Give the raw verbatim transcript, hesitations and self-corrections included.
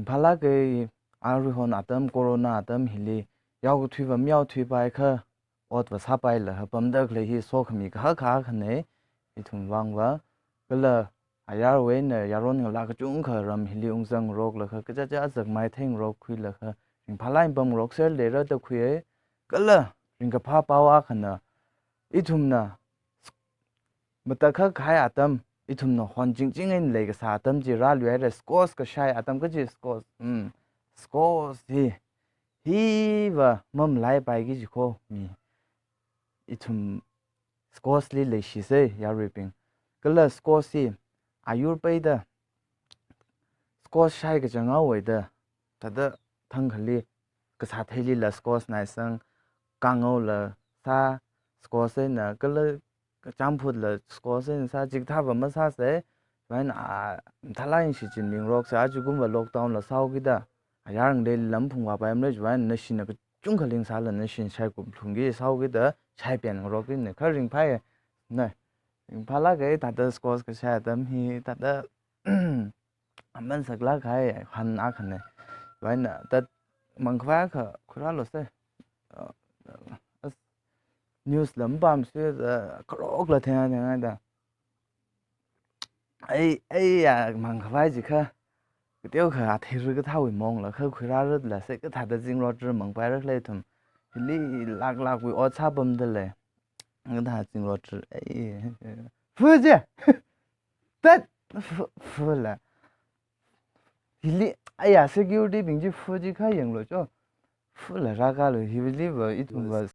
Phalāka, aruihon atam, corona atam hili, yaokathuiva mayaothuipai kha, otva sāpaila ha pamda khalei hi sokhami kahak kahak akhana, ithum vangva. Kala ayarwui eina yaron ngalā kachungkha ram hili ungzangrok laga, kachichā azak maitheingarok khuilaga, ringphālāk eina pamngarokser leira da khuiya. Kala ringkaphā pao akhana, ithumna matakhak kahai atam, ithumna hon chingching eina leikasā atam chi rāluihaira, squash kashai atam kaji squash, mm, squash hi, hiva mamalaipaiki jiko mi. Ithum squash li leishisa, yaruibing. Kala squash hi ayur peida, squash shai kachanghaowa da, thāda thangkhali kasā theilila squash naisang, kangaola sā, squash eina, kala champhutla squash eina sā, chikathāva masāsa, chiwui eina, a, mathālāk eina shichinmingaroksa, ajakumva lockdown la sāhaokida, ayar ngaleili lam phungvāpaimara, chiwui eina nashina kachungkha lingsāla nashin shaikup lungki sāhaokida, shaipen ngarokki na, kha ringphāya, na, ringphālāka, thāda squash kashai atam hi, thāda, aman saklāk kahai han akhana. Chiwui eina, thāda mangkhavai akha khuirālusa. Uh, as news la mapamsui, uh, kharokla theinga theinga da. Ai, ai ya mangkhavai jikha, kateokha athei rikathāwui mongla kha khuirāra lasa, kathāda zingrot ra mangpaira khala ithum. Hili lāklākwui ot sāpamda lei. Kathā zingrot ra, ai, fu je. Tat, fu, fu la. Hili, aya, security bing chi fu jikha yanglu cho. Fu la rākalu, hiliva ithumva